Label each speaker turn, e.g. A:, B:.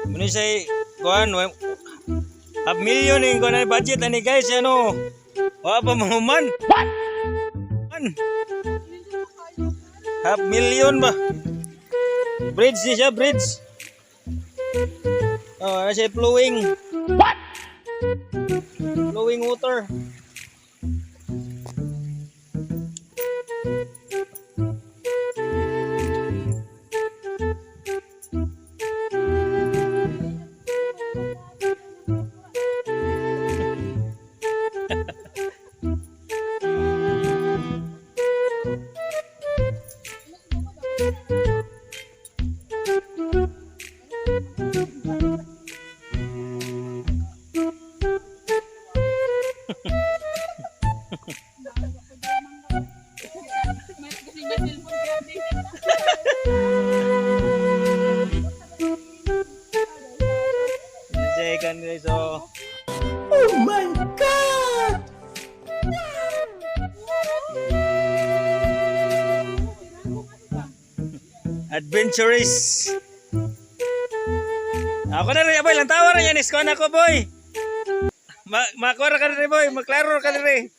A: Muna siya, kuan, half million yung kuan na budget ani, guys, ano. Wa pa mahuman. What? Man. Half million ba? Bridge ni siya, bridge. Oh, ano siya, flowing. What? Flowing water. Second, guys, so
B: Oh my God!
A: Adventurous. Ako na rin, boy. Lantawa rin yan. Isko na ko, boy. Makuha ka rin, boy. Maklaro ka rin.